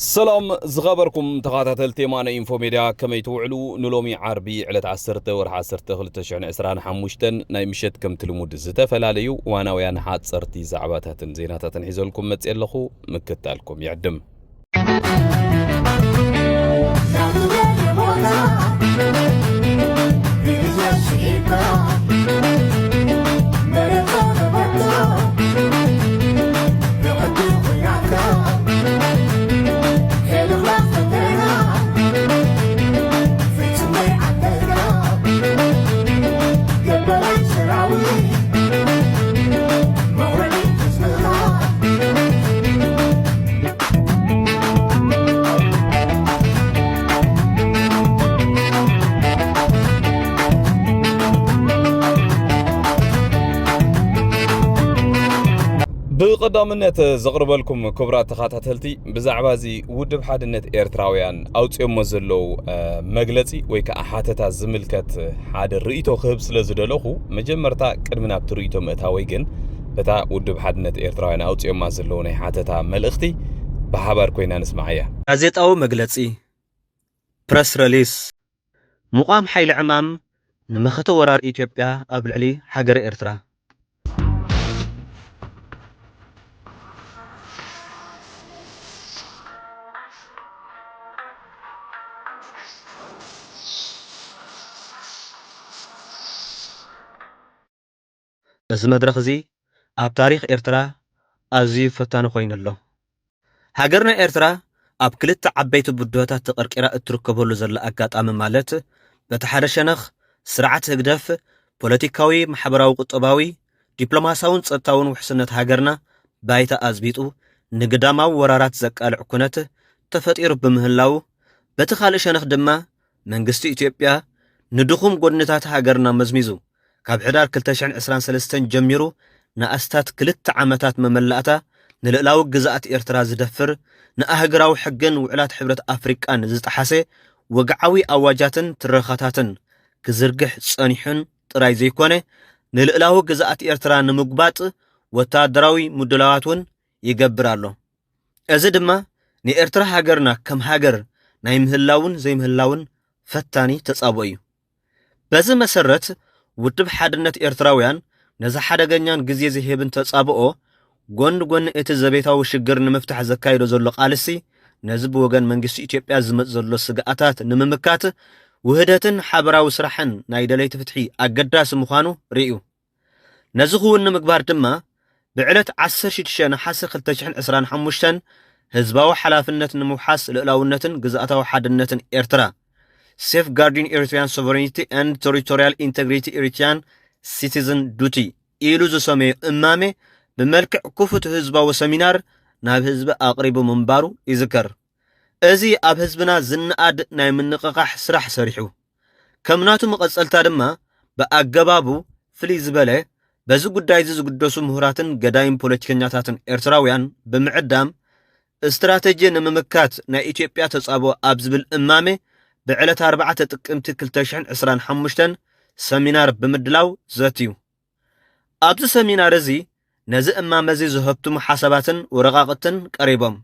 ሰላም ዝኸበርኩም ተኸታተልቲ የማነ ኢንፎ ሜድያ፣ ከመይ ትውዕሉ? ንሎሚ ዓርቢ ዕለት ዓሰርተ ወርሒ ዓሰርተ ክልተ ሽሕን ዕስራን ሓሙሽተን ናይ ምሸት ከምቲ ልሙድ ዝተፈላለዩ እዋናውያን ሓጸርቲ ዛዕባታትን ዜናታትን ሒዘልኩም መጽየ ኣለኹ። ምክታልኩም ይዕድም። ብቐዳምነት ዘቕርበልኩም ክቡራት ተኸታተልቲ፣ ብዛዕባ እዚ ውድብ ሓድነት ኤርትራውያን ኣውፅኦሞ ዘለዉ፣ እ፣ መግለፂ ወይ ከዓ ሓተታ ዝምልከት ሓደ ርእይቶ ክህብ ስለ ዝደለኹ፣ መጀመርታ ቅድሚ ናብቲ ርእይቶ ምእታወይ ግን እታ ውድብ ሓድነት ኤርትራውያን ኣውፅኦማ ዘለዉ ናይ ሓተታ መልእኽቲ ብሓባር ኮይና ንስማዓያ። ጋዜጣዊ መግለጺ፣ ፕረስ ረሊስ፣ ምቋም ሓይሊ ዕማም ንመኸተ ወራር ኢትዮጵያ ኣብ ልዕሊ ሃገረ ኤርትራ። እዚ መድረኽ እዚ ኣብ ታሪኽ ኤርትራ ኣዝዩ ፈታኒ ኮይኑ ኣሎ። ሃገርና ኤርትራ ኣብ ክልተ ዓበይቲ ብድሆታት ተቐርቂራ እትርከበሉ ዘላ ኣጋጣሚ፣ ማለት በቲ ሓደ ሸነኽ ስርዓት ህግደፍ ፖለቲካዊ፣ ማሕበራዊ፣ ቁጠባዊ፣ ዲፕሎማስያውን ጸጥታውን ውሕስነት ሃገርና ባይታ ኣዝቢጡ ንግዳማዊ ወራራት ዘቃልዕ ኩነት ተፈጢሩ ብምህላዉ፣ በቲ ካልእ ሸነኽ ድማ መንግስቲ ኢትዮጵያ ንድኹም ጎድንታት ሃገርና መዝሚዙ ካብ ሕዳር ክልተ ሽሕን ዕስራን ሰለስተን ጀሚሩ ንኣስታት ክልተ ዓመታት መመላእታ ንልእላዊ ግዝኣት ኤርትራ ዝደፍር፣ ንኣህግራዊ ሕግን ውዕላት ሕብረት ኣፍሪቃን ዝጠሓሰ ወግዓዊ ኣዋጃትን ትረኻታትን ክዝርግሕ ጸኒሑን ጥራይ ዘይኮነ፣ ንልእላዊ ግዝኣት ኤርትራ ንምጉባጥ ወተሃደራዊ ምድላዋት እውን ይገብር ኣሎ። እዚ ድማ ንኤርትራ ሃገርና ከም ሃገር ናይ ምህላውን ዘይምህላውን ፈታኒ ተጻብኦ እዩ። በዚ መሰረት፣ ውድብ ሓድነት ኤርትራውያን ነዚ ሓደገኛን ግዜ ዝህብን ተጻብኦ፣ ጎኒ ጎኒ እቲ ዘቤታዊ ሽግር ንምፍታሕ ዘካይዶ ዘሎ ቃልሲ፣ ነዚ ብወገን መንግስቲ ኢትዮጵያ ዝመጽእ ዘሎ ስግኣታት ንምምካት፣ ውህደትን ሓበራዊ ስራሕን ናይ ደለይቲ ፍትሒ ኣገዳሲ ምዃኑ ርእዩ። ነዚ ክውን ንምግባር ድማ፣ ብዕለት ዓሰርተ ሽዱሽተ ነሓሰ ክልተ ሽሕን ዕስራን ሓሙሽተን ህዝባዊ ሓላፍነት ንምውሓስ ልእላውነትን ግዝኣታዊ ሓድነትን ኤርትራ፣ Safeguarding Eritrean Sovereignty and Territorial Integrity Eritrean Citizen Duty ኢሉ ዝሰመዮ እማመ ብመልክዕ ክፉት ህዝባዊ ሰሚናር ናብ ህዝቢ ኣቕሪቡ ምንባሩ ይዝከር። እዚ ኣብ ህዝብና ዝነኣድ ናይ ምንቕቓሕ ስራሕ ሰሪሑ። ከም ናቱ መቐጸልታ ድማ ብኣገባቡ ፍልይ ዝበለ በዚ ጉዳይ እዚ ዝግደሱ ምሁራትን ገዳይም ፖለቲከኛታትን ኤርትራውያን ብምዕዳም፣ ስትራተጂ ንምምካት ናይ ኢትዮጵያ ተጻብኦ ኣብ ዝብል እማመ ብዕለት ኣርባዕተ ጥቅምቲ ክልተ ሽሕን ዕስራን ሓሙሽተን ሰሚናር ብምድላው ዘትዩ። ኣብዚ ሰሚናር እዚ ነዚ እማመ እዚ ዘሀብትሙ ሓሳባትን ወረቓቕትን ቀሪቦም።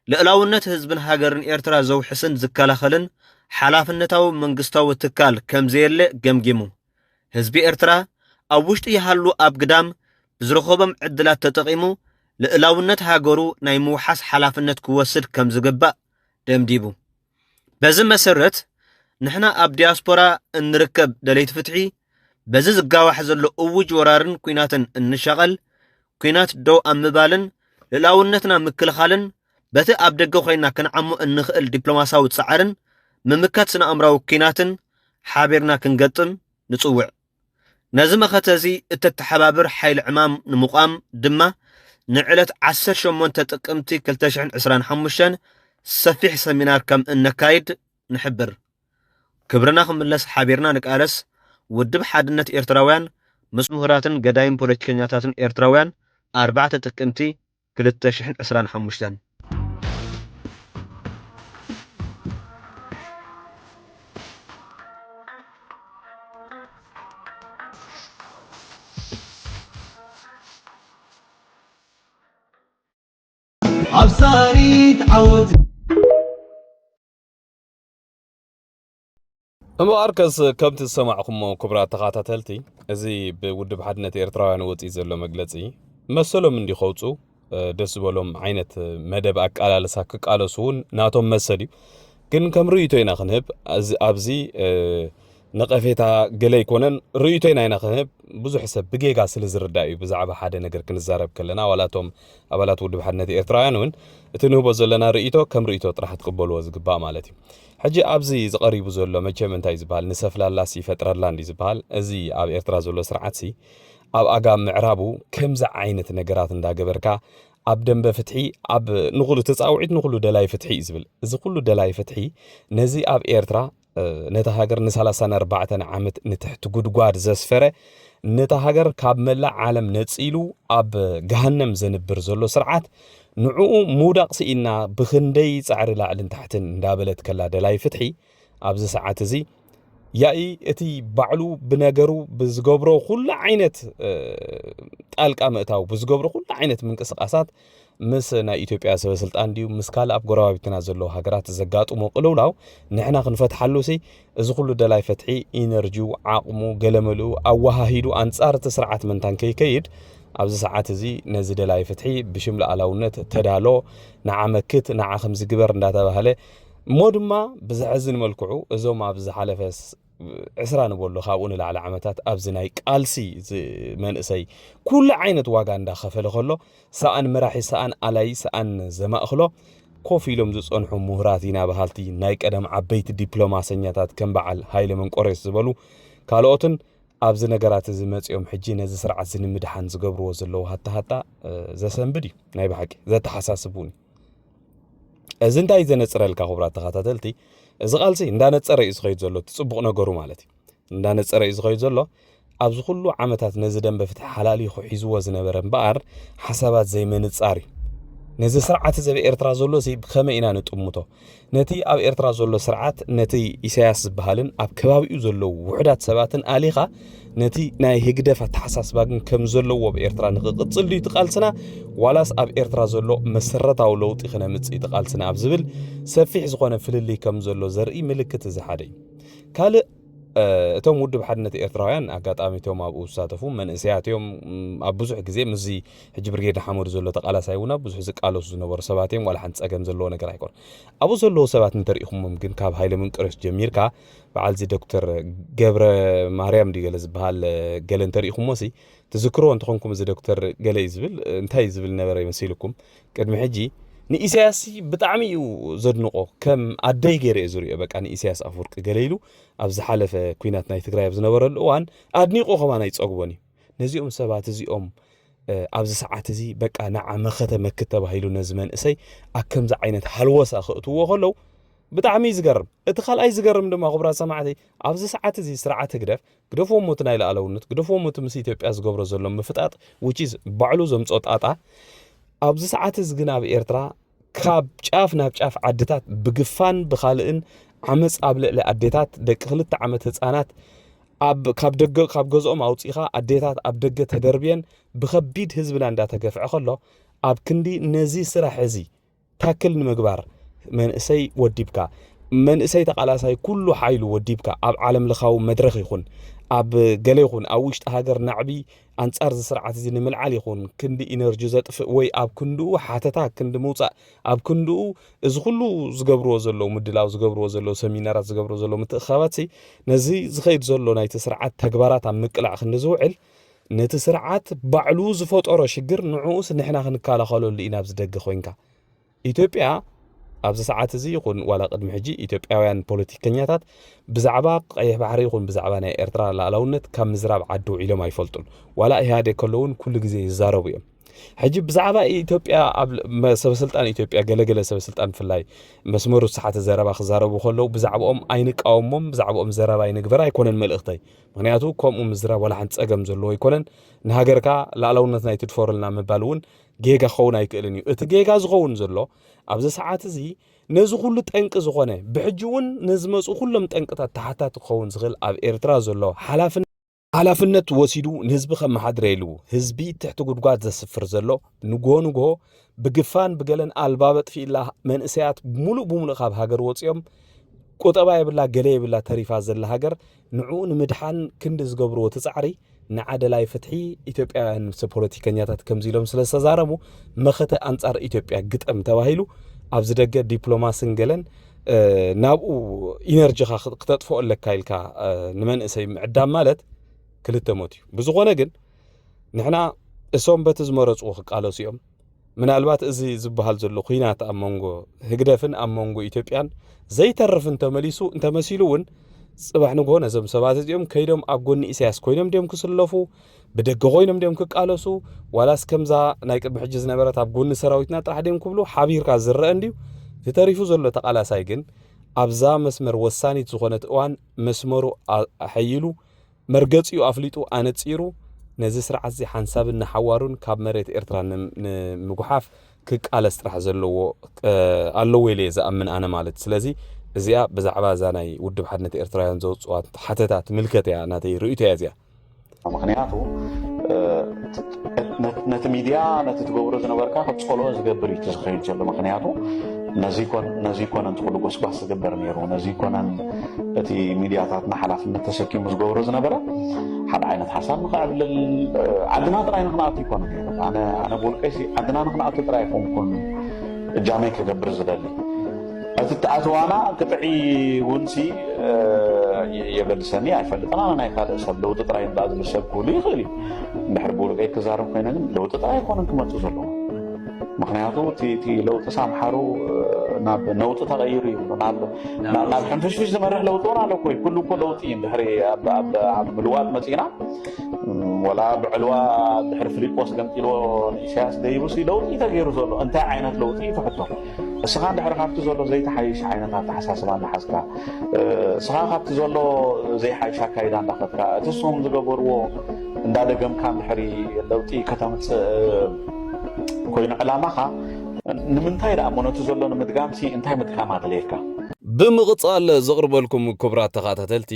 ልእላውነት ህዝብን ሃገርን ኤርትራ ዘውሕስን ዝከላኸልን ሓላፍነታዊ መንግስታዊ ትካል ከም ዘየለ ገምጊሙ። ህዝቢ ኤርትራ ኣብ ውሽጢ ይሃሉ ኣብ ግዳም ብዝረኸቦም ዕድላት ተጠቒሙ ልእላውነት ሃገሩ ናይ ምውሓስ ሓላፍነት ክወስድ ከም ዝግባእ ደምዲቡ። በዚ መሰረት፣ ንሕና ኣብ ዲያስፖራ እንርከብ ደለይቲ ፍትሒ፣ በዚ ዝጋዋሕ ዘሎ እውጅ ወራርን ኲናትን እንሻቐል፣ ኲናት ደው ኣብ ምባልን ልእላውነትና ምክልኻልን፣ በቲ ኣብ ደገ ኮይና ክንዓሞ እንኽእል ዲፕሎማስያዊ ጻዕርን፣ ምምካት ስነ-ኣእምራዊ ኲናትን ሓቢርና ክንገጥም ንጽውዕ። ነዚ መኸተ እዚ እተተሓባብር ሓይሊ ዕማም ንምቋም ድማ፣ ንዕለት ዓሰርተ ሸሞንተ ጥቅምቲ ክልተ ሽሕን ዕስራን ሓሙሽተን ሰፊሕ ሰሚናር ከም እነካይድ ንሕብር። ክብርና ክምለስ ሓቢርና ንቃለስ። ውድብ ሓድነት ኤርትራውያን ምስ ምሁራትን ገዳይም ፖለቲከኛታትን ኤርትራውያን፣ ኣርባዕተ ጥቅምቲ ክልተ ሽሕን ዕስራን ሓሙሽተን። ኣብ ሳሪት ዓወት እምበኣርከስ ከምቲ ዝሰማዕኹሞ ክቡራት ተኸታተልቲ፣ እዚ ብውድብ ሓድነት ኤርትራውያን ወፂኡ ዘሎ መግለፂ መሰሎም እንዲ ከውፁ፣ እ፣ ደስ ዝበሎም ዓይነት መደብ ኣቃላልሳ ክቃለሱ እውን ናቶም መሰል እዩ። ግን ከም ርእይቶ ኢና ክንህብ፣ እዚ፣ ኣብዚ፣ እ፣ ነቐፌታ ገለ ኣይኮነን፣ ርእይቶ ኢና ኢና ክንህብ። ብዙሕ ሰብ ብጌጋ ስለ ዝርዳእ እዩ ብዛዕባ ሓደ ነገር ክንዛረብ ከለና፣ ዋላ እቶም ኣባላት ውድብ ሓድነት ኤርትራውያን እውን እቲ ንህቦ ዘለና ርእይቶ ከም ርእይቶ ጥራሕ ክትቅበልዎ ዝግባእ ማለት እዩ። ሕጂ ኣብዚ ዝቐሪቡ ዘሎ መቸም እንታይ ዝበሃል ንሰፍላላስ ይፈጥረላ እንዲ ዝበሃል፣ እዚ ኣብ ኤርትራ ዘሎ ስርዓትሲ ኣብ ኣጋ ምዕራቡ ከምዚ ዓይነት ነገራት እንዳገበርካ ኣብ ደንበ ፍትሒ ኣብ ንኹሉ ተጻውዒት ንኹሉ ደላይ ፍትሒ እዩ ዝብል። እዚ ኩሉ ደላይ ፍትሒ ነዚ ኣብ ኤርትራ፣ እ፣ ነታ ሃገር ን34 ዓመት ንትሕቲ ጉድጓድ ዘስፈረ፣ ነታ ሃገር ካብ መላእ ዓለም ነጺሉ ኣብ ገሃነም ዘንብር ዘሎ ስርዓት፣ ንዕኡ ምውዳቕ ስኢና ብኽንደይ ጻዕሪ ላዕልን ታሕትን እንዳበለት ከላ ደላይ ፍትሒ፣ ኣብዚ ሰዓት እዚ ያኢ እቲ ባዕሉ ብነገሩ ብዝገብሮ ኩሉ ዓይነት፣ እ፣ ጣልቃ ምእታው፣ ብዝገብሮ ኩሉ ዓይነት ምንቅስቃሳት ምስ ናይ ኢትዮጵያ ሰበ ስልጣን ድዩ፣ ምስ ካልእ ኣብ ጎረባቢትና ዘለዉ ሃገራት ዘጋጥሞ ቅልውላው ንሕና ክንፈትሓሉ ሲ፣ እዚ ኩሉ ደላይ ፍትሒ ኢነርጂው፣ ዓቕሙ፣ ገለመልኡ ኣወሃሂዱ ኣንጻር እቲ ስርዓት ምንታን ከይከይድ፣ ኣብዚ ሰዓት እዚ ነዚ ደላይ ፍትሒ ብሽም ሉዓላውነት ተዳሎ፣ ንዓ መክት፣ ንዓ ከምዚ ግበር እንዳተባህለ፣ እሞ ድማ ብዘሕዝን መልክዑ እዞም ኣብ ዝሓለፈ ስ-፣ ዕስራ ንበሎ ካብኡ ንላዕሊ ዓመታት ኣብዚ ናይ ቃልሲ ዝ-፣ መንእሰይ ኩሉ ዓይነት ዋጋ እንዳኸፈለ ከሎ፣ ሰኣን መራሒ፣ ሰኣን ኣላይ፣ ሰኣን ዘማእኽሎ ኮፍ ኢሎም ዝጸንሑ ምሁራት ኢና በሃልቲ ናይ ቀደም ዓበይቲ ዲፕሎማሰኛታት ከም በዓል ሃይለ መንቆሬስ ዝበሉ ካልኦትን ኣብዚ ነገራት እዚ መጺኦም ሕጂ ነዚ ስርዓት እዚ ንምድሓን ዝገብርዎ ዘለዉ ሃታ ሃታ፣ እ፣ ዘሰንብድ እዩ። ናይ ብሓቂ ዘተሓሳስብ እውን እዩ። እዚ እንታይ እዩ ዘነጽረልካ ክቡራት ተኸታተልቲ? እዚ ቃልሲ እንዳነጸረ እዩ ዝኸይድ ዘሎ፣ እቲ ጽቡቕ ነገሩ ማለት እዩ። እንዳነጸረ እዩ ዝኸይድ ዘሎ። ኣብዚ ኩሉ ዓመታት ነዚ ደንበ ፍትሒ ሓላሊኹ ሒዝዎ ዝነበረ እምበኣር ሓሳባት ዘይምንጻር እዩ። ነዚ ስርዓት እዚ ኣብ ኤርትራ ዘሎ ሲ ብኸመይ ኢና ንጥምቶ? ነቲ ኣብ ኤርትራ ዘሎ ስርዓት ነቲ ኢሳያስ ዝበሃልን ኣብ ከባቢኡ ዘለዉ ውሑዳት ሰባትን ኣሊኻ ነቲ ናይ ህግደፍ ኣተሓሳስባ ግን ከም ዘለዎ ኣብ ኤርትራ ንኽቕጽል ድዩ እቲ ቃልስና? ዋላስ ኣብ ኤርትራ ዘሎ መሰረታዊ ለውጢ ክነምጽእ እቲ ቃልስና ኣብ ዝብል ሰፊሕ ዝኾነ ፍልልይ ከም ዘሎ ዘርኢ ምልክት እዚ ሓደ እዩ። ካልእ፣ እ፣ እቶም ውድብ ሓድነት ኤርትራውያን ኣጋጣሚ እቶም ኣብኡ ዝሳተፉ መንእሰያት እዮም። ም፣ ኣብ ብዙሕ ግዜ ምስዚ ሕጂ ብርጌድ ንሓመዱ ዘሎ ተቃላሳይ እውን ኣብ ብዙሕ ዝቃለሱ ዝነበሩ ሰባት እዮም። ዋላ ሓንቲ ጸገም ዘለዎ ነገር ኣይኮነ። ኣብኡ ዘለዉ ሰባት እንተሪኢኹሞም ግን ካብ ሃይለ መንቀርዮስ ጀሚርካ በዓል እዚ ዶክተር ገብረ ማርያም ድዩ ገለ ዝበሃል፣ እ፣ ገለ እንተሪኢኹሞ ሲ ትዝክርዎ እንተኾንኩም እዚ ዶክተር ገለ እዩ ዝብል፣ እንታይ እዩ ዝብል ነበረ ይመስልኩም? ቅድሚ ሕጂ ንኢሳያስ ብጣዕሚ እዩ ዘድንቆ፣ ከም ኣደይ ገይረ እየ ዝሪኦ። በቃ ንኢሳያስ ኣፈወርቂ ገለ ኢሉ ኣብ ዝሓለፈ ኲናት ናይ ትግራይ ኣብ ዝነበረሉ እዋን ኣድኒቆ ከማን ኣይጸግቦን እዩ። ነዚኦም ሰባት እዚኦም፣ እ፣ ኣብዚ ሰዓት እዚ በቃ ንዓ መኸተ መክት ተባሂሉ ነዚ መንእሰይ ኣብ ከምዚ ዓይነት ሃልወሳ ክእትዎ ከለዉ ብጣዕሚ እዩ ዝገርም። እቲ ካልኣይ ዝገርም ድማ ክቡራት ሰማዕቲ ኣብዚ ሰዓት እዚ ስርዓት ህግደፍ ግደፍዎም እቲ ናይ ሉዓላውነት፣ ግደፍዎም እቲ ምስ ኢትዮጵያ ዝገብሮ ዘሎ ምፍጣጥ፣ which is ባዕሉ ዘምጾ ጣጣ። ኣብዚ ሰዓት እዚ ግን ኣብ ኤርትራ ካብ ጫፍ ናብ ጫፍ ዓድታት ብግፋን ብኻልእን ዓመጽ ኣብ ልዕሊ ኣዴታት፣ ደቂ ክልተ ዓመት ህጻናት ኣብ፣ ካብ ደገ፣ ካብ ገዝኦም ኣውጺኻ ኣዴታት ኣብ ደገ ተደርብየን ብኸቢድ ህዝብና እንዳተገፍዐ ከሎ፣ ኣብ ክንዲ ነዚ ስራሕ እዚ ታክል ንምግባር መንእሰይ ወዲብካ፣ መንእሰይ ተቓላሳይ ኩሉ ሓይሉ ወዲብካ፣ ኣብ ዓለም ለኻዊ መድረኽ ይኹን፣ ኣብ ገለ ይኹን፣ ኣብ ውሽጢ ሃገር ናዕቢ ኣንጻር እዚ ስርዓት እዚ ንምልዓል ይኹን፣ ክንዲ ኢነርጂ ዘጥፍእ ወይ ኣብ ክንድኡ ሓተታ ክንዲ ምውጻእ፣ ኣብ ክንድኡ እዚ ኩሉ ዝገብርዎ ዘለዉ ምድላው፣ ዝገብርዎ ዘለዉ ሰሚናራት፣ ዝገብርዎ ዘለዉ ምትእኽኻባትሲ፣ ነዚ ዝኸይድ ዘሎ ናይቲ ስርዓት ተግባራት ኣብ ምቅላዕ ክንዲ ዝውዕል፣ ነቲ ስርዓት ባዕሉ ዝፈጠሮ ሽግር ንዕኡስ ንሕና ክንከላኸለሉ ኢና ኣብዚ ደገ ኮይንካ። ኢትዮጵያ ኣብዚ ሰዓት እዚ ይኹን ዋላ ቅድሚ ሕጂ ኢትዮጵያውያን ፖለቲከኛታት ብዛዕባ ቀይሕ ባሕሪ ይኹን ብዛዕባ ናይ ኤርትራ ሉዓላውነት ካብ ምዝራብ ዓዲ ውዒሎም ኣይፈልጡን። ዋላ ኢህኣዴግ ከለዉ እውን ኩሉ ግዜ ይዛረቡ እዮም። ሕጂ ብዛዕባ ኢትዮጵያ ኣብ ል-፣ መ-፣ ሰበስልጣን ኢትዮጵያ ገለገለ ሰበስልጣን ብፍላይ መስመሩ ዝሰሓተ ዘረባ ክዛረቡ ከለዉ ብዛዕባኦም ኣይንቃወሞም፣ ብዛዕባኦም ዘረባ ኣይንግበር ኣይኮነን መልእኽተይ። ምኽንያቱ ከምኡ ምዝራብ ዋላ ሓንቲ ጸገም ዘለዎ ኣይኮነን። ንሃገርካ ሉዓላውነትና ኣይትድፈረልና ምባል እውን ጌጋ ክኸውን ኣይክእልን እዩ። እቲ ጌጋ ዝኸውን ዘሎ ኣብዚ ሰዓት እዚ ነዚ ኩሉ ጠንቂ ዝኾነ ብሕጂ እውን ንዝመጹ ኩሎም ጠንቅታት ተሓታቲ ክኸውን ዝኽእል ኣብ ኤርትራ ዘሎ ሓላፍነት፣ ሓላፍነት ወሲዱ ንህዝቢ ከመሓድር የልዎ። ህዝቢ ትሕቲ ጉድጓድ ዘስፍር ዘሎ ንግሆ ንግሆ ብግፋን ብገለን ኣልባብ ኣጥፊእላ መንእሰያት ሙሉእ ብሙሉእ ካብ ሃገር ወጺኦም ቁጠባ የብላ፣ ገለ የብላ፣ ተሪፋ ዘላ ሃገር፣ ንዕኡ ንምድሓን ክንዲ ዝገብርዎ እቲ ጻዕሪ፣ ንዓደላይ ፍትሒ ኢትዮጵያውያን ፖለቲከኛታት ከምዚ ኢሎም ስለ ዝተዛረቡ መኸተ ኣንጻር ኢትዮጵያ ግጠም ተባሂሉ ኣብዚ ደገ ዲፕሎማስን ገለን ናብኡ ኢነርጂኻ ክተጥፍኦ ኣለካ ኢልካ ንመንእሰይ ምዕዳም ማለት ክልተ ሞት እዩ። ብዝኾነ ግን ንሕና እሶም በቲ ዝመረፅዎ ክቃለሱ እዮም። ምናልባት እዚ ዝበሃል ዘሎ ኲናት ኣብ መንጎ ህግደፍን ኣብ መንጎ ኢትዮጵያን ዘይተርፍ እንተመሊሱ እንተመሲሉ እውን ጽባሕ ንግሆ ነዞም ሰባት እዚኦም ከይዶም ኣብ ጎኒ ኢሳያስ ኮይኖም ድዮም ክስለፉ፣ ብደገ ኮይኖም ድዮም ክቃለሱ፣ ዋላስ ከምዛ ናይ ቅድሚ ሕጂ ዝነበረት ኣብ ጎኒ ሰራዊትና ጥራሕ ድዮም ክብሉ ሓቢርካ ዝረአ እንድዩ። እቲ ተሪፉ ዘሎ ተቓላሳይ ግን ኣብዛ መስመር ወሳኒት ዝኾነት እዋን መስመሩ ኣሐይሉ መርገጺኡ ኣፍሊጡ ኣነጺሩ ነዚ ስርዓት እዚ ሓንሳብን ንሓዋሩን ካብ መሬት ኤርትራ ንምጉሓፍ ክቃለስ ጥራሕ ዘለዎ ኣለዎ ኢለ እየ ዝኣምን ኣነ ማለት። ስለዚ እዚኣ ብዛዕባ እዛ ናይ ውድብ ሓድነት ኤርትራውያን ዘውፅዋ ሓተታ ትምልከት እያ፣ ናተይ ርእይቶ እያ እዚኣ። ምክንያቱ ነቲ ሚድያ ነቲ ትገብሮ ዝነበርካ ክፀልኦ ዝገብር እዩ ዝኸይድ ዘሎ። ምክንያቱ ነዚ ኮነ እንት ኩሉ ጎስጓስ ዝግበር ነይሩ፣ ነዚ ኮነን እቲ ሚድያታትና ሓላፍነት ተሰኪሙ ዝገብሮ ዝነበረ ሓደ ዓይነት ሓሳብ ንኸዕብልል ዓድና ጥራይ ንክንኣቱ ይኮነ ነይሩ። ኣነ ብውልቀይሲ ዓድና ንክንኣቱ ጥራይ ኣይኮንኩን እጃመይ ክገብር ዝደሊ። እቲ ተኣትዋና ክጥዒ ውንሲ የገድሰኒ ኣይፈልጥን። ኣነ ናይ ካልእ ሰብ ለውጢ ጥራይ እባ ዝብል ሰብ ክህሉ ይኽእል እዩ። እንድሕር ብውልቀይ ክዛረብ ኮይነ ግን ለውጢ ጥራይ ኣይኮነን ክመፅእ ዘለዎ። ምክንያቱ እቲ ለውጢ ሳምሓሩ ናብ ነውጢ ተቐይሩ እዩ። ናብ ሕንፍሽፍሽ ዝመርሕ ለውጢ እውን ኣሎ እኮ እዩ። ኩሉ እኮ ለውጢ እዩ። እንድሕሪ ኣብ ምልዋጥ መፂና ወላ ብዕልዋ ድሕሪ ፍሊጶስ ገምጢልዎ ንኢሳያስ ደይቡሲ ለውጢ ተገይሩ ዘሎ እንታይ ዓይነት ለውጢ እዩ ትሕቶ? እስኻ እንድሕሪ ካብቲ ዘሎ ዘይተሓይሽ ዓይነት ኣተሓሳስባ እንዳሓዝካ፣ እስኻ ካብቲ ዘሎ ዘይሓይሽ ኣካይዳ እንዳኸድካ፣ እቲ እሶም ዝገበርዎ እንዳደገምካ እንድሕሪ ለውጢ ከተምፅእ ኮይኑ ዕላማኻ፣ ንምንታይ ደኣ እሞ ነቲ ዘሎ ንምድጋምሲ እንታይ ምድጋም ኣድለየካ? ብምቕጻል ዘቕርበልኩም ክቡራት ተኸታተልቲ፣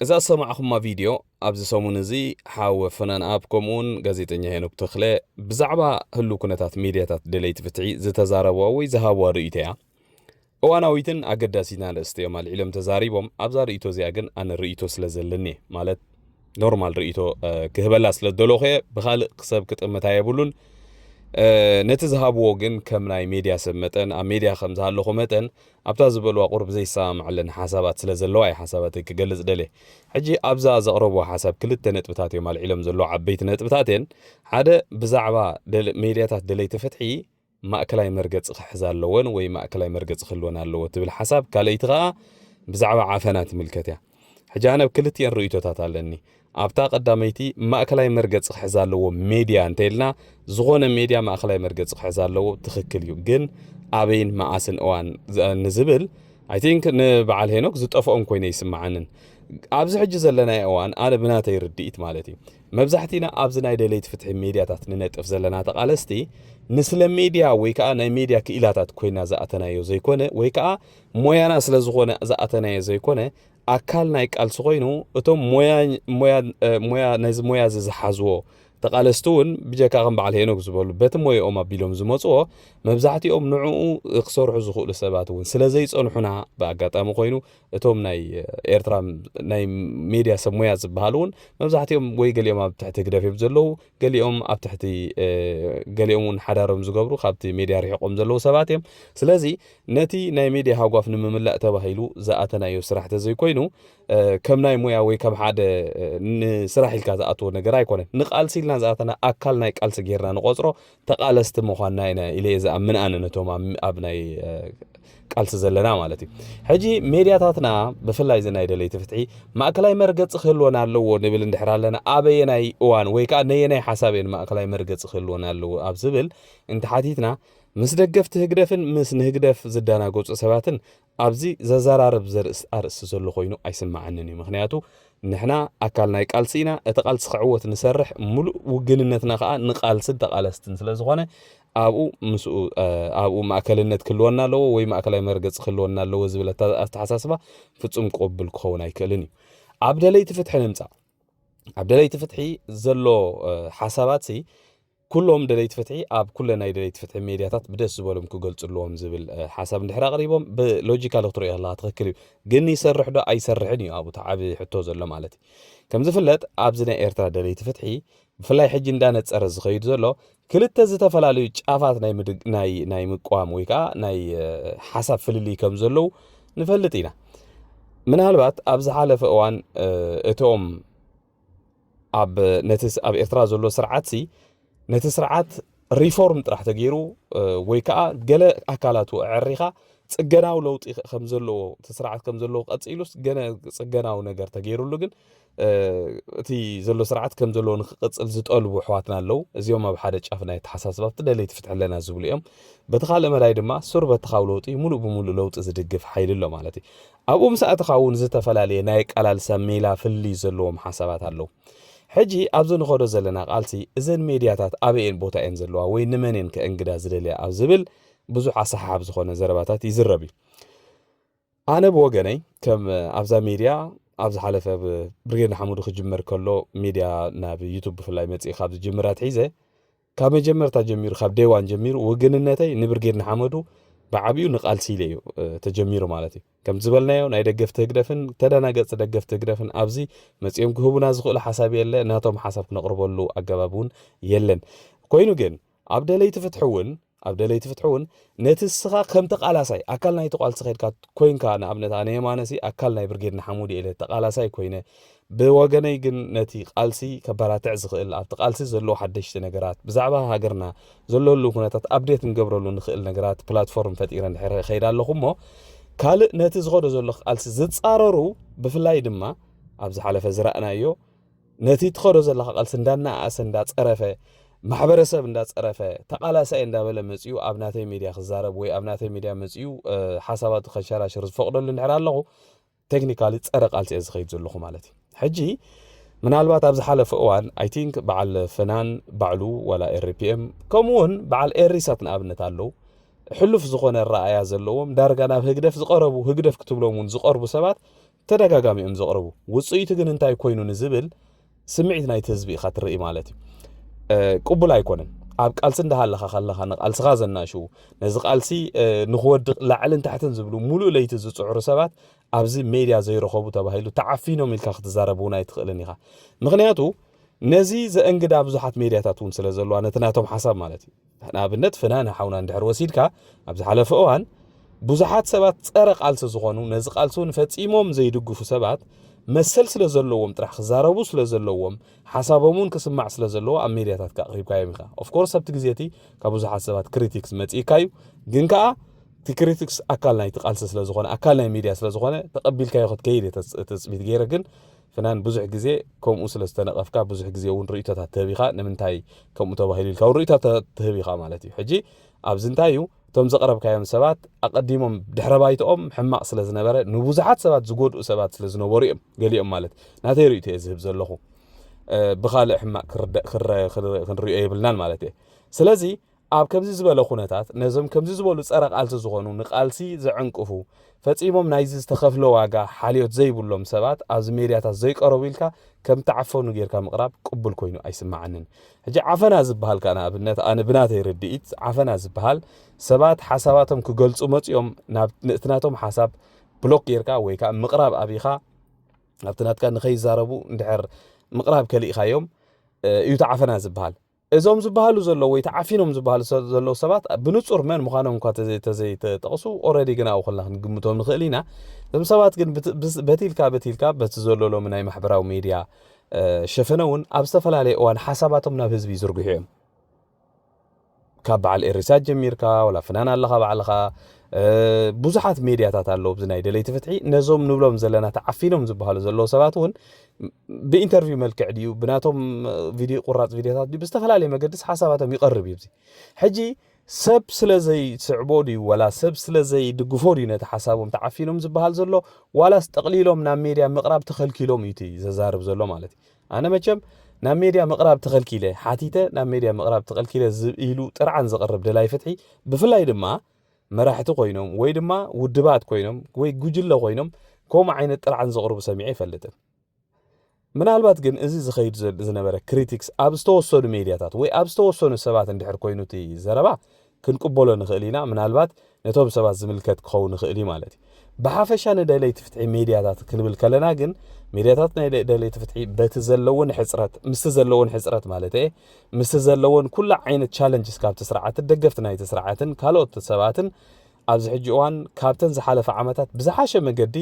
እዛ ዝሰማዕኹማ ቪድዮ ኣብዚ ሰሙን እዚ ሓወ ፍናን ኣብ ከምኡውን ጋዜጠኛ ሄኖክ ተኽለ ብዛዕባ ህሉ ኩነታት ሚድያታት ደለይቲ ፍትሒ ዝተዛረብዋ ወይ ዝሃብዋ ርእይቶ እያ። እዋናዊትን ኣገዳሲትን ኣርእስቲ እዮም ኣልዒሎም ተዛሪቦም። ኣብዛ ርእይቶ እዚኣ ግን ኣነ ርእይቶ ስለ ዘለኒ ማለት ኖርማል ርእይቶ ክህበላ ስለ ዝደለኹ እየ። ብኻልእ ሰብ ክጥምታ የብሉን። ነቲ ዝሃብዎ ግን ከም ናይ ሜድያ ሰብ መጠን ኣብ ሜድያ ከም ዝሃለኹ መጠን ኣብታ ዝበልዋ ቁሩብ ዘይሰማማዓለን ሓሳባት ስለ ዘለዋ እየ ሓሳባተይ ክገልጽ ደልየ። ሕጂ ኣብዛ ዘቕረብዋ ሓሳብ ክልተ ነጥብታት እዮም ኣልዒሎም ዘለዉ ዓበይቲ ነጥብታት እየን። ሓደ ብዛዕባ ሜድያታት ደለይቲ ፍትሒ ማእከላይ መርገጺ ክሕዛ ኣለወን ወይ ማእከላይ መርገጺ ክህልወን ኣለዎ ትብል ሓሳብ፣ ካልኣይቲ ከኣ ብዛዕባ ዓፈና ትምልከት እያ። ሕጂ ኣነ ኣብ ክልቲኤን ርእይቶታት ኣለኒ። ኣብታ ቀዳመይቲ ማእከላይ መርገጺ ክሕዛ ኣለዎ ሜድያ እንተ ኢልና፣ ዝኾነ ሜድያ ማእከላይ መርገጺ ክሕዛ ኣለዎ ትኽክል እዩ። ግን ኣበይን መዓስን እዋን ንዝብል፣ I think ንበዓል ሄኖክ ዝጠፍኦም ኮይነ ይስምዓንን። ኣብዚ ሕጂ ዘለናዮ እዋን ኣነ ብናተይ ርድኢት ማለት እዩ። መብዛሕቲና ኣብዚ ናይ ደለይቲ ፍትሒ ሜድያታት ንነጥፍ ዘለና ተቓለስቲ ንስለ ሜድያ ወይ ከዓ ናይ ሜድያ ክኢላታት ኮይና ዝኣተናዮ ዘይኮነ ወይ ከዓ ሞያና ስለ ዝኾነ ዝኣተናዮ ዘይኮነ ኣካል ናይ ቃልሲ ኮይኑ እቶም ሞያ ነዚ ሞያ እዚ ዝሓዝዎ ተቓለስቲ እውን ብጀካ ከም በዓል ሄኖክ ዝበሉ በቲ ሞያኦም ኣቢሎም ዝመፅዎ መብዛሕቲኦም ንዕኡ ክሰርሑ ዝኽእሉ ሰባት እውን ስለ ዘይፀንሑና ብኣጋጣሚ ኮይኑ እቶም ናይ ኤርትራ ናይ ሜድያ ሰብ ሞያ ዝበሃሉ እውን መብዛሕቲኦም ወይ ገሊኦም ኣብ ትሕቲ ህግደፍ እዮም ዘለዉ፣ ገሊኦም ኣብ ትሕቲ ገሊኦም እውን ሓዳሮም ዝገብሩ ካብቲ ሜድያ ርሒቆም ዘለዉ ሰባት እዮም። ስለዚ ነቲ ናይ ሜድያ ሃጓፍ ንምምላእ ተባሂሉ ዝኣተናዮ ስራሕ ተዘይኮይኑ ከም ናይ ሞያ ወይ ከም ሓደ ንስራሕ ኢልካ ዝኣትዎ ነገር ኣይኮነን። ንቃልሲ ኢልና ዝኣተና ኣካል ናይ ቃልሲ ጌርና ንቆፅሮ ተቓለስቲ ምዃንና ኢና ኢለ እየ ዝኣምን ኣነ ነቶም ኣብ ናይ ቃልሲ ዘለና ማለት እዩ። ሕጂ ሜድያታትና ብፍላይ እዚ ናይ ደለይቲ ፍትሒ ማእከላይ መርገፂ ክህልወን ኣለዎ ንብል እንድሕር ኣለና ኣበየናይ እዋን ወይ ከዓ ነየናይ ሓሳብ እየን ማእከላይ መርገፂ ክህልወን ኣለዎ ኣብ ዝብል እንተሓቲትና ምስ ደገፍቲ ህግደፍን ምስ ንህግደፍ ዝደናገፁ ሰባትን ኣብዚ ዘዘራርብ ዘርእስ ኣርእስቲ ዘሎ ኮይኑ ኣይስምዓንን እዩ። ምክንያቱ ንሕና ኣካል ናይ ቃልሲ ኢና። እቲ ቃልሲ ክዕወት ንሰርሕ፣ ሙሉእ ውግንነትና ከዓ ንቃልስን ተቃለስትን ስለ ዝኾነ ኣብኡ ምስኡ ኣብኡ ማእከልነት ክህልወና ኣለዎ ወይ ማእከላይ መርገፂ ክህልወና ኣለዎ ዝብል ኣተሓሳስባ ፍፁም ቅቡል ክኸውን ኣይክእልን እዩ። ኣብ ደለይቲ ፍትሒ ንምፃእ ኣብ ደለይቲ ፍትሒ ዘሎ ሓሳባት ሲ ኩሎም ደለይቲ ፍትሒ ኣብ ኩለ ናይ ደለይቲ ፍትሒ ሜድያታት ብደስ ዝበሎም ክገልፁ ኣለዎም ዝብል ሓሳብ እንድሕር ኣቕሪቦም ብሎጂካል ክትሪኦ ከለካ ትኽክል እዩ። ግን ይሰርሕ ዶ ኣይሰርሕን እዩ ኣብኡ እቲ ዓቢ ሕቶ ዘሎ ማለት እዩ። ከም ዝፍለጥ ኣብዚ ናይ ኤርትራ ደለይቲ ፍትሒ ብፍላይ ሕጂ እንዳነጸረ ዝኸይድ ዘሎ ክልተ ዝተፈላለዩ ጫፋት ናይ ምድግ ናይ ናይ ምቅዋም ወይ ከዓ ናይ ሓሳብ ፍልልይ ከም ዘለዉ ንፈልጥ ኢና። ምናልባት ኣብ ዝሓለፈ እዋን እቶም ኣብ ነቲ ኣብ ኤርትራ ዘሎ ስርዓትሲ ነቲ ስርዓት ሪፎርም ጥራሕ ተገይሩ ወይ ከዓ ገለ ኣካላቱ ኣዕሪኻ ጽገናዊ ለውጢ ከም ዘለዎ እቲ ስርዓት ከም ዘለዎ ቀጺሉስ ገነ ጽገናዊ ነገር ተገይሩሉ ግን እቲ ዘሎ ስርዓት ከም ዘለዎ ንክቅጽል ዝጠልቡ ኣሕዋትና ኣለዉ። እዚኦም ኣብ ሓደ ጫፍ ናይ ኣተሓሳስባ ኣብቲ ደለይቲ ፍትሒ ኣለና ዝብሉ እዮም። በቲ ካልእ መዳይ ድማ ሱር በተኻዊ ለውጢ ሙሉእ ብሙሉእ ለውጢ ዝድግፍ ሓይሊ ኣሎ ማለት እዩ። ኣብኡ ምስ ኣተኻ እውን ዝተፈላለየ ናይ ኣቀላልሳ ሜላ ፍልልይ ዘለዎም ሓሳባት ኣለዉ። ሕጂ ኣብዚ ንኸዶ ዘለና ቃልሲ እዘን ሜድያታት ኣበየን ቦታ እየን ዘለዋ ወይ ንመን እየን ከእንግዳ ዝደልያ ኣብ ዝብል ብዙሕ ኣሰሓሓብ ዝኾነ ዘረባታት ይዝረብ እዩ። ኣነ ብወገነይ ከም ኣብዛ ሜድያ ኣብ ዝሓለፈ ብርጌድ ንሓመዱ ክጅመር ከሎ ሜድያ ናብ ዩቱብ ብፍላይ መፅኢ ካብ ዝጅምር ኣትሒዘ ካብ መጀመርታ ጀሚሩ ካብ ደይዋን ጀሚሩ ውግንነተይ ንብርጌድ ንሓመዱ ብዓብዩ ንቃልሲ ኢለ እዩ ተጀሚሩ ማለት እዩ። ከም ዝበልናዮ ናይ ደገፍቲ ህግደፍን ተደናገጽቲ ደገፍቲ ህግደፍን ኣብዚ መጺኦም ክህቡና ዝኽእሉ ሓሳብ የለ ናቶም ሓሳብ ክነቕርበሉ ኣገባብ እውን የለን። ኮይኑ ግን ኣብ ደለይቲ ፍትሒ እውን ኣብ ደለይቲ ፍትሒ እውን ነቲ እስኻ ከም ተቓላሳይ ኣካል ናይቲ ቃልሲ ኸድካ ኮይንካ ንኣብነት ኣነ የማነሲ ኣካል ናይ ብርጌድ ንሓሙድ ኢለ ተቓላሳይ ኮይነ ብወገነይ ግን ነቲ ቃልሲ ከባራትዕ ዝኽእል ኣብቲ ቃልሲ ዘለዉ ሓደሽቲ ነገራት ብዛዕባ ሃገርና ዘለሉ ኩነታት ኣብዴት ንገብረሉ ንኽእል ነገራት ፕላትፎርም ፈጢረ እንድሕር ኸይድ ኣለኹ እሞ ካልእ ነቲ ዝኸዶ ዘሎ ቃልሲ ዝፃረሩ ብፍላይ ድማ ኣብ ዝሓለፈ ዝረእናዮ ነቲ ትኸዶ ዘለኻ ቃልሲ እንዳናኣሰ እንዳፀረፈ ማሕበረሰብ እንዳፀረፈ ተቃላሳይ እንዳበለ መፅኡ ኣብ ናተይ ሚድያ ክዛረብ ወይ ኣብ ናተይ ሚድያ መፅኡ ሓሳባቱ ከሸራሽር ዝፈቅደሉ እንድሕር ኣለኹ ቴክኒካሊ ፀረ ቃልሲ እየ ዝኸይድ ዘለኹ ማለት እዩ። ሕጂ ምናልባት ኣብ ዝሓለፈ እዋን ኣይ ቲንክ በዓል ፍናን ባዕሉ ዋላ ኤርፒኤም ከምኡ እውን በዓል ኤሪሳት ንኣብነት ኣለዉ ሕሉፍ ዝኾነ ረኣያ ዘለዎም ዳርጋ ናብ ህግደፍ ዝቐረቡ ህግደፍ ክትብሎም እውን ዝቐርቡ ሰባት ተደጋጋሚ እዮም ዘቕርቡ። ውፅኢቱ ግን እንታይ ኮይኑ ንዝብል ስምዒት ናይቲ ህዝቢ ኢኻ ትርኢ ማለት እዩ። ቅቡል ኣይኮነን። ኣብ ቃልሲ እንዳሃለኻ ከለኻ ንቃልስኻ ዘናሽዉ ነዚ ቃልሲ ንክወድቕ ላዕልን ታሕትን ዝብሉ ሙሉእ ለይቲ ዝፅዕሩ ሰባት ኣብዚ ሜድያ ዘይረኸቡ ተባሂሉ ተዓፊኖም ኢልካ ክትዛረብ እውን ኣይትኽእልን ኢኻ። ምክንያቱ ነዚ ዘእንግዳ ብዙሓት ሜድያታት እውን ስለ ዘለዋ ነቲ ናቶም ሓሳብ ማለት እዩ። ንኣብነት ፍናን ሓውና እንድሕር ወሲድካ ኣብ ዝሓለፈ እዋን ብዙሓት ሰባት ፀረ ቃልሲ ዝኾኑ ነዚ ቃልሲ እውን ፈፂሞም ዘይድግፉ ሰባት መሰል ስለ ዘለዎም ጥራሕ ክዛረቡ ስለ ዘለዎም ሓሳቦም እውን ክስማዕ ስለ ዘለዎ ኣብ ሜድያታት ኣቅሪብካዮም ኢኻ። ኦፍኮርስ ኣብቲ ግዜ እቲ ካብ ብዙሓት ሰባት ክሪቲክስ መፂእካ እዩ፣ ግን ከዓ እቲ ክሪቲክስ ኣካል ናይቲ ቃልሲ ስለ ዝኾነ ኣካል ናይ ሚድያ ስለ ዝኾነ ተቀቢልካዮ ክትከይድ እየ ትፅቢት ገይረ። ግን ፍናን ብዙሕ ግዜ ከምኡ ስለ ዝተነቐፍካ ብዙሕ ግዜ እውን ርእይቶታት ትህብ ኢኻ። ንምንታይ ከምኡ ተባሂሉ ኢልካ እውን ርእይቶታት ትህብ ኢኻ ማለት እዩ። ሕጂ ኣብዚ እንታይ እዩ እቶም ዘቕረብካዮም ሰባት ኣቐዲሞም ድሕረ ባይትኦም ሕማቕ ስለ ዝነበረ ንብዙሓት ሰባት ዝጎድኡ ሰባት ስለ ዝነበሩ እዮም ገሊኦም ማለት ናተይ ርእይቶ እየ ዝህብ ዘለኹ። ብኻልእ ሕማቕ ክንሪኦ የብልናን ማለት እየ። ስለዚ ኣብ ከምዚ ዝበለ ኩነታት ነዞም ከምዚ ዝበሉ ጸረ ቃልሲ ዝኾኑ ንቃልሲ ዘዕንቅፉ ፈጺሞም ናይዚ ዝተኸፍለ ዋጋ ሓልዮት ዘይብሎም ሰባት ኣብዚ ሜድያታት ዘይቀረቡ ኢልካ ከም ተዓፈኑ ጌርካ ምቕራብ ቅቡል ኮይኑ ኣይስምዓንን። ሕጂ ዓፈና ዝበሃል ከኣ ንኣብነት ኣነ ብናተይ ርድኢት ዓፈና ዝበሃል ሰባት ሓሳባቶም ክገልጹ መጺኦም ናብ እቲ ናቶም ሓሳብ ብሎክ ጌርካ ወይ ከኣ ምቕራብ ኣቢኻ ኣብቲ ናትካ ንኸይዛረቡ እንድሕር ምቕራብ ከሊእኻዮም እዩ እቲ ዓፈና ዝበሃል። እዞም ዝበሃሉ ዘለዉ ወይ ተዓፊኖም ዝበሃሉ ዘለዉ ሰባት ብንጹር መን ምዃኖም እኳ ተዘይተጠቕሱ ኦረዲ ግን ኣብኡ ከለና ክንግምቶም ንኽእል ኢና። እዞም ሰባት ግን በቲልካ በቲልካ በቲ ዘሎ ሎሚ ናይ ማሕበራዊ ሜድያ ሸፈነ እውን ኣብ ዝተፈላለየ እዋን ሓሳባቶም ናብ ህዝቢ ይዝርግሑ እዮም። ካብ በዓል ኤሪሳት ጀሚርካ ወላ ፍናን ኣለኻ ባዕልኻ ብዙሓት ሜድያታት ኣለዉ ብዚ ናይ ደለይቲ ፍትሒ ነዞም ንብሎም ዘለና ተዓፊኖም ዝበሃሉ ዘለዉ ሰባት እውን ብኢንተርቪው መልክዕ ድዩ ብናቶም ቪድዮ ቁራፅ ቪድዮታት ድዩ ብዝተፈላለየ መገድስ ሓሳባቶም ይቐርብ እዩ። ሕጂ ሰብ ስለ ዘይስዕቦ ድዩ ወላ ሰብ ስለ ዘይድግፎ ድዩ ነቲ ሓሳቦም ተዓፊኖም ዝበሃል ዘሎ ዋላስ ጠቕሊሎም ናብ ሜድያ ምቕራብ ተኸልኪሎም እዩ እቲ ዘዛርብ ዘሎ ማለት እዩ። ኣነ መቸም ናብ ሜድያ ምቕራብ ተኸልኪለ ሓቲተ ናብ ሜድያ ምቕራብ ተኸልኪለ ኢሉ ጥርዓን ዘቕርብ ደላይ ፍትሒ ብፍላይ ድማ መራሕቲ ኮይኖም ወይ ድማ ውድባት ኮይኖም ወይ ጉጅለ ኮይኖም ከምኡ ዓይነት ጥርዓን ዘቕርቡ ሰሚዐ ይፈልጥን። ምናልባት ግን እዚ ዝኸይድ ዘ- ዝነበረ ክሪቲክስ ኣብ ዝተወሰኑ ሜድያታት ወይ ኣብ ዝተወሰኑ ሰባት እንድሕር ኮይኑ እቲ ዘረባ ክንቅበሎ ንኽእል ኢና። ምናልባት ነቶም ሰባት ዝምልከት ክኸውን ይኽእል እዩ ማለት እዩ። ብሓፈሻ ንደለይቲ ፍትሒ ሜድያታት ክንብል ከለና ግን ሜድያታት ናይ ደ- ደለይቲ ፍትሒ በቲ ዘለውን ሕፅረት ምስቲ ዘለውን ሕፅረት ማለት እየ ምስቲ ዘለውን ኩላ ዓይነት ቻለንጅስ ካብቲ ስርዓትን ደገፍቲ ናይቲ ስርዓትን ካልኦት ሰባትን ኣብዚ ሕጂ እዋን ካብተን ዝሓለፈ ዓመታት ብዝሓሸ መገዲ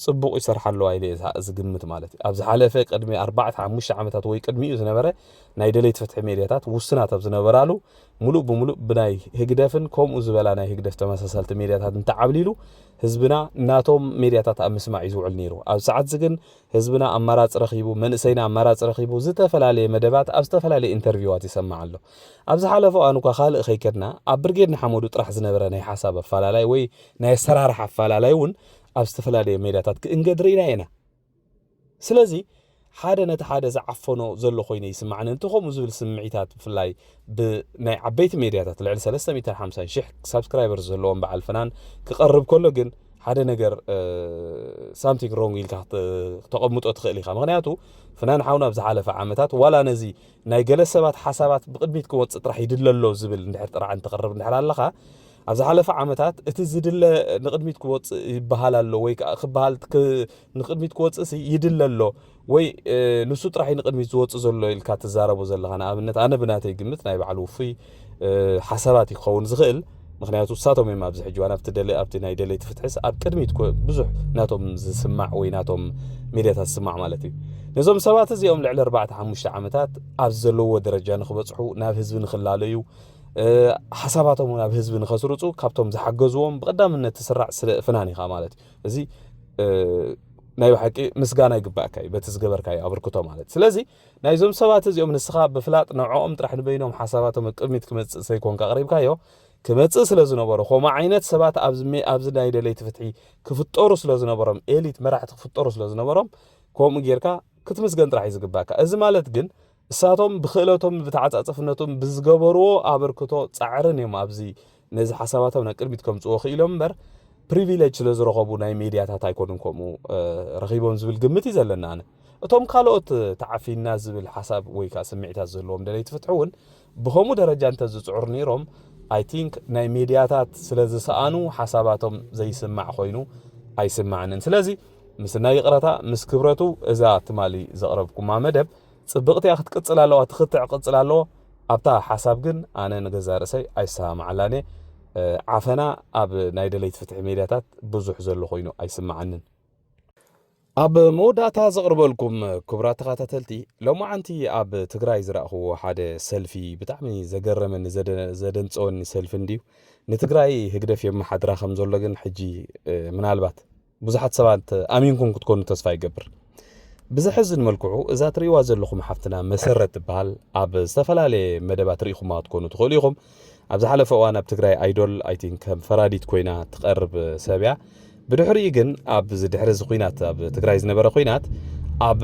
ፅቡቕ ይሰርሓ ኣለዋ ኢለ እየ ዝግምት ማለት እዩ። ኣብ ዝሓለፈ ቅድሚ ኣርባዕተ ሓሙሽተ ዓመታት ወይ ቅድሚኡ ዝነበረ ናይ ደለይቲ ፍትሒ ሜድያታት ውስናት ኣብ ዝነበራሉ ሙሉእ ብሙሉእ ብናይ ህግደፍን ከምኡ ዝበላ ናይ ህግደፍ ተመሳሰልቲ ሜድያታት እንተዓብሊሉ ህዝብና ናቶም ሜድያታት ኣብ ምስማዕ እዩ ዝውዕል ነይሩ። ኣብ ሰዓት እዚ ግን ህዝብና ኣማራፂ ረኺቡ፣ መንእሰይና ኣማራፂ ረኺቡ ዝተፈላለየ መደባት ኣብ ዝተፈላለየ ኢንተርቪዋት ይሰማዕ ኣሎ። ኣብ ዝሓለፈ እዋን እኳ ካልእ ከይከድና ኣብ ብርጌድ ንሓመዱ ጥራሕ ዝነበረ ናይ ሓሳብ ኣፈላላይ ወይ ናይ ኣሰራርሓ ኣፈላላይ እውን ኣብ ዝተፈላለየ ሜድያታት ክእንገድ ርኢና ኢና። ስለዚ ሓደ ነቲ ሓደ ዝዓፈኖ ዘሎ ኮይነ ይስማዕኒ። እንተ ከምኡ ዝብል ስምዒታት ብፍላይ ብናይ ዓበይቲ ሜድያታት ልዕሊ ሰለስተ ሚእትን ሓምሳን ሽሕ ሳብስክራይበር ዘለዎም በዓል ፍናን ክቐርብ ከሎ ግን ሓደ ነገር ሳምቲንግ ሮንግ ኢልካ ክተ- ክተቐምጦ ትኽእል ኢኻ። ምክንያቱ ፍናን ሓውና ኣብ ዝሓለፈ ዓመታት ዋላ ነዚ ናይ ገለ ሰባት ሓሳባት ብቅድሚት ክወፅእ ጥራሕ ይድለ ኣሎ ዝብል እንድሕር ጥራሕ እንትቕርብ እንድሕር ኣለኻ ኣብ ዝሓለፈ ዓመታት እቲ ዝድለ ንቅድሚት ክወፅእ ይበሃል ኣሎ ወይ ከዓ ክበሃል ክ- ንቅድሚት ክወፅእ ሲ ይድለ ኣሎ ወይ ንሱ ጥራሕ ንቅድሚት ዝወፅእ ዘሎ ኢልካ ትዛረቦ ዘለካ ንኣብነት ኣነ ብናተይ ግምት ናይ በዓል ውፉይ ሓሳባት ክኸውን ዝኽእል ምክንያቱ እሳቶም እዮም ኣብዚ ሕጂ ዋን ኣብቲ ደለ ኣብቲ ናይ ደለይቲ ፍትሕስ ኣብ ቅድሚት ኮ- ብዙሕ ናቶም ዝስማዕ ወይ ናቶም ሜድያታት ዝስማዕ ማለት እዩ ነዞም ሰባት እዚኦም ልዕሊ ኣርባዕተ ሓሙሽተ ዓመታት ኣብ ዘለዎ ደረጃ ንክበፅሑ ናብ ህዝቢ ንክላለዩ ሓሳባቶም ናብ ህዝቢ ንኸስርፁ ካብቶም ዝሓገዝዎም ብቀዳምነት ትስራዕ ስለ ፍናን ኢኻ ማለት እዩ እዚ ናይ ብሓቂ ምስጋና ይግባእካ እዩ በቲ ዝገበርካዮ ኣበርክቶ ማለት ስለዚ ናይዞም ሰባት እዚኦም ንስኻ ብፍላጥ ንዕኦም ጥራሕ ንበይኖም ሓሳባቶም ቅድሚት ክመፅእ ሰይኮንካ ኣቕሪብካዮ ክመፅእ ስለ ዝነበሮ ከምኡ ዓይነት ሰባት ኣብዚ ሜ- ኣብዚ ናይ ደለይቲ ፍትሒ ክፍጠሩ ስለ ዝነበሮም ኤሊት መራሕቲ ክፍጠሩ ስለ ዝነበሮም ከምኡ ጌርካ ክትምስገን ጥራሕ እዩ ዝግባእካ እዚ ማለት ግን እሳቶም ብክእለቶም ብተዓፃፅፍነቶም ብዝገበርዎ ኣበርክቶ ፃዕርን እዮም ኣብዚ ነዚ ሓሳባቶም ናብ ቅድሚት ከምፅዎ ክኢሎም እምበር ፕሪቪሌጅ ስለ ዝረኸቡ ናይ ሜድያታት ኣይኮኑን ከምኡ ረኺቦም ዝብል ግምት እዩ ዘለና ኣነ እቶም ካልኦት ተዓፊና ዝብል ሓሳብ ወይ ከዓ ስምዒታት ዘለዎም ደለይቲ ፍትሒ እውን ብኸምኡ ደረጃ እንተዝፅዕሩ ነይሮም ኣይ ቲንክ ናይ ሜድያታት ስለ ዝሰኣኑ ሓሳባቶም ዘይስማዕ ኮይኑ ኣይስማዕንን ስለዚ ምስ ናይ ይቕረታ ምስ ክብረቱ እዛ ትማሊ ዘቕረብኩማ መደብ ፅብቕቲ እያ ክትቅፅል ኣለዋ ትኽትዕ ቅፅል ኣለዎ ኣብታ ሓሳብ ግን ኣነ ንገዛ ርእሰይ ኣይሰማማዓላን እየ ዓፈና ኣብ ናይ ደለይቲ ፍትሒ ሜድያታት ብዙሕ ዘሎ ኮይኑ ኣይስማዓንን ኣብ መወዳእታ ዘቕርበልኩም ክቡራት ተኸታተልቲ ሎማዓንቲ ኣብ ትግራይ ዝረእኽዎ ሓደ ሰልፊ ብጣዕሚ ዘገረመኒ ዘደንፀወኒ ሰልፊ እንድዩ ንትግራይ ህግደፍ የመሓድራ ከም ዘሎ ግን ሕጂ ምናልባት ብዙሓት ሰባት ኣሚንኩም ክትኮኑ ተስፋ ይገብር ብዘሕዝን መልክዑ እዛ ትርእይዋ ዘለኹም ሓፍትና መሰረት ትበሃል ኣብ ዝተፈላለየ መደባት ርኢኹማ ክትኮኑ ትኽእሉ ኢኹም ኣብ ዝሓለፈ እዋን ኣብ ትግራይ ኣይዶል ኣይቲን ከም ፈራዲት ኮይና ትቐርብ ሰብ እያ ብድሕሪኡ ግን ኣብዚ ድሕሪ እዚ ኩናት ኣብ ትግራይ ዝነበረ ኩናት ኣብ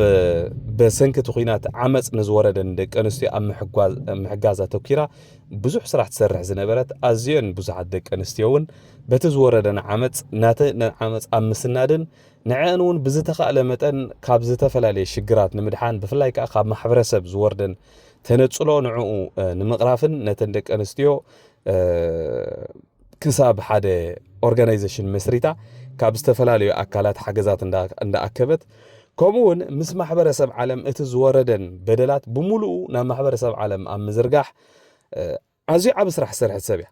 በሰንኪ እቲ ኩናት ዓመፅ ንዝወረደን ደቂ ኣንስትዮ ኣብ ምሕጋዝ ኣተኪራ ብዙሕ ስራሕ ትሰርሕ ዝነበረት ኣዝዮን ብዙሓት ደቂ ኣንስትዮ እውን በቲ ዝወረደን ዓመፅ ናተ ዓመፅ ኣብ ምስናድን ንዐአን እውን ብዝተኻእለ መጠን ካብ ዝተፈላለየ ሽግራት ንምድሓን ብፍላይ ከዓ ካብ ማሕበረሰብ ዝወርደን ተነፅሎ ንዕኡ ንምቕራፍን ነተን ደቂ ኣንስትዮ ክሳብ ሓደ ኦርጋናይዜሽን መስሪታ ካብ ዝተፈላለዩ ኣካላት ሓገዛት እንዳኣከበት ከምኡ እውን ምስ ማሕበረሰብ ዓለም እቲ ዝወረደን በደላት ብምሉኡ ናብ ማሕበረሰብ ዓለም ኣብ ምዝርጋሕ ኣዝዩ ዓብ ስራሕ ዝሰርሐት ሰብ እያ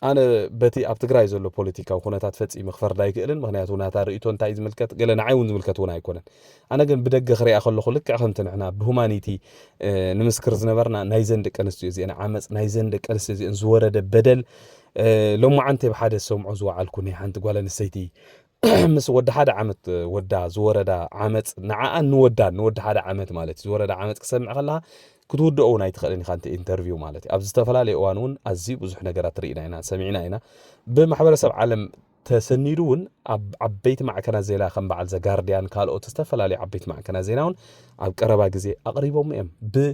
ኣነ በቲ ኣብ ትግራይ ዘሎ ፖለቲካዊ ኩነታት ፈፂመ ክፈርድ ኣይክእልን ምክንያቱ ናታ ርእቶ እንታይ ዝምልከት ገለ ንዓይ እውን ዝምልከት እውን ኣይኮነን ኣነ ግን ብደገ ክሪኣ ከለኹ ልክዕ ከምቲ ንሕና ብሁማኒቲ ንምስክር ዝነበርና ናይዘን ደቂ ኣንስትዮ እዚአን ዓመፅ ናይዘን ደቂ ኣንስትዮ እዚአን ዝወረደ በደል ሎማዓንቲ ብሓደ ዝሰምዖ ዝወዓልኩ ናይ ሓንቲ ጓል ኣንስተይቲ ምስ ወዲ ሓደ ዓመት ወዳ ዝወረዳ ዓመፅ ንዓኣን ንወዳን ንወዲ ሓደ ዓመት ማለት እዩ ዝወረዳ ዓመፅ ክሰምዕ ከለካ ክትውድኦ እውን ኣይትኽእልን ኢኻ እቲ ኢንተርቪው ማለት እዩ ኣብ ዝተፈላለየ እዋን እውን ኣዝዩ ብዙሕ ነገራት ርኢና ኢና ሰሚዕና ኢና ብማሕበረሰብ ዓለም ተሰኒዱ እውን ኣብ ዓበይቲ ማዕከናት ዜና ከም በዓል ዘጋርድያን ካልኦት ዝተፈላለዩ ዓበይቲ ማዕከናት ዜና እውን ኣብ ቀረባ ግዜ ኣቕሪቦም እዮም ብ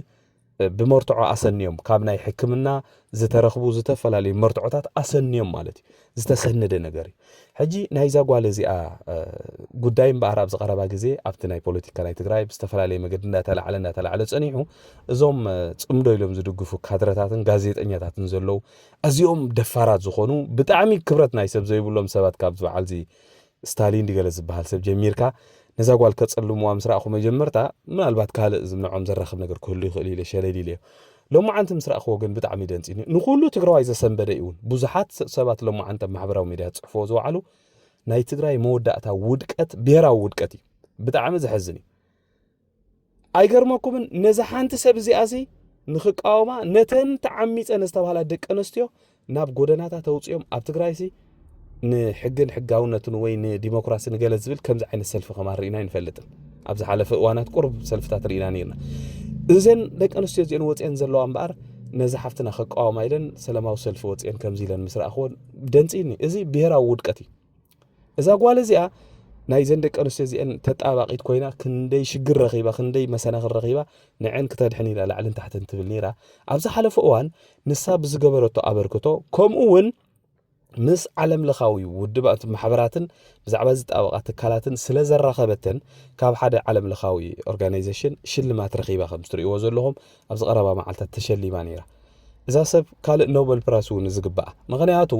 ብመርትዖ ኣሰንዮም፣ ካብ ናይ ሕክምና ዝተረኽቡ ዝተፈላለዩ መርትዖታት ኣሰንዮም ማለት እዩ። ዝተሰነደ ነገር እዩ። ሕጂ ናይዛ ጓል እዚኣ ጉዳይ እምበኣር ኣብዚ ቀረባ ግዜ ኣብቲ ናይ ፖለቲካ ናይ ትግራይ ብዝተፈላለየ መገዲ እንዳተላዕለ እንዳተላዕለ ጸኒሑ፣ እዞም ጽምዶ ኢሎም ዝድግፉ ካድረታትን ጋዜጠኛታትን ዘለዉ፣ ኣዝዮም ደፋራት ዝኾኑ፣ ብጣዕሚ ክብረት ናይ ሰብ ዘይብሎም ሰባት፣ ካብ ዝበዓል እዚ ስታሊን ድገለ ዝበሃል ሰብ ጀሚርካ፣ ነዛ ጓል ከጸልምዋ ምስ ረኣኹ መጀመርታ፣ ምናልባት ካልእ ዝምንዖም ዘራኽብ ነገር ክህሉ ይኽእል ኢለ ሸለል ኢለዮ። ሎማዓንቲ ምስ ረኣኽዎ ግን ብጣዕሚ ደንጺኒ። ንኹሉ ትግራዋይ ዘሰንበደ እዩ እውን። ብዙሓት ሰባት ሎማዓንቲ ኣብ ማሕበራዊ ሚድያ ዝጽሕፍዎ ዝወዓሉ፣ ናይ ትግራይ መወዳእታ ውድቀት፣ ብሄራዊ ውድቀት እዩ። ብጣዕሚ ዘሕዝን እዩ። ኣይገርመኩምን? ነዛ ሓንቲ ሰብ እዚኣሲ ንኽቃወማ፣ ነተን ተዓሚጸን ዝተባህላ ደቂ ኣንስትዮ ናብ ጎደናታት ኣውጺኦም፣ ኣብ ትግራይሲ ንሕግን ሕጋውነትን ወይ ንዲሞክራሲ ንገለ ዝብል ከምዚ ዓይነት ሰልፊ ከማን ርኢና ኣይንፈልጥን። ኣብ ዝሓለፈ እዋናት ቁሩብ ሰልፍታት ርኢና ነይርና። እዘን ደቂ ኣንስትዮ እዚአን ወጺአን ዘለዋ እምበኣር፣ ነዛ ሓፍትና ከቃወማ ኢለን ሰላማዊ ሰልፊ ወጺአን ከምዚ ኢለን ምስ ረኣኽወን ደንጺኒ። እዚ ብሄራዊ ውድቀት እዩ። እዛ ጓል እዚኣ ናይዘን ደቂ ኣንስትዮ እዚአን ተጣባቂት ኮይና ክንደይ ሽግር ረኺባ፣ ክንደይ መሰናኽል ረኺባ፣ ንዐን ክተድሕን ኢላ ላዕልን ታሕትን ትብል ነይራ። ኣብ ዝሓለፈ እዋን ንሳ ብዝገበረቶ ኣበርክቶ፣ ከምኡ እውን ምስ ዓለም ለኻዊ ውድባት ማሕበራትን ብዛዕባ ዝጣበቓ ትካላትን ስለ ዘራኸበተን፣ ካብ ሓደ ዓለም ለኻዊ ኦርጋናይዜሽን ሽልማት ረኺባ ከም እትርእይዎ ዘለኹም ኣብዚ ቀረባ መዓልታት ተሸሊማ ነይራ። እዛ ሰብ ካልእ ኖበል ፕራይስ እውን ዝግባኣ። ምኽንያቱ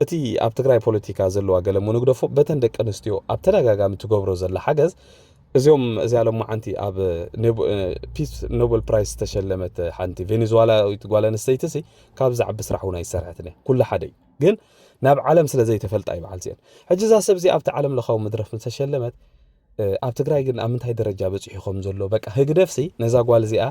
እቲ ኣብ ትግራይ ፖለቲካ ዘለዋ ገለ ምንግደፎ በተን ደቂ ኣንስትዮ ኣብ ተደጋጋሚ ትገብሮ ዘላ ሓገዝ፣ እዚኦም እዚኣ ሎማዓንቲ ኣብ ኔቦ-፣ ፒስ ኖበል ፕራይስ ዝተሸለመት ሓንቲ ቬኔዙዋላዊት ጓል ኣንስተይቲ ሲ ካብዚ ዝዓቢ ስራሕ እውን ኣይሰርሐትን እያ። ኩሉ ሓደ እዩ። ግን ናብ ዓለም ስለ ዘይተፈልጣ እዩ በዓል እዚአን። ሕጂ እዛ ሰብ እዚኣ ኣብቲ ዓለም ለኻዊ መድረኽ ምስ ተሸለመት፣ እ፣ ኣብ ትግራይ ግን ኣብ ምንታይ ደረጃ በፂሑ ከም ዘሎ፣ በቃ ህግደፍሲ ነዛ ጓል እዚኣ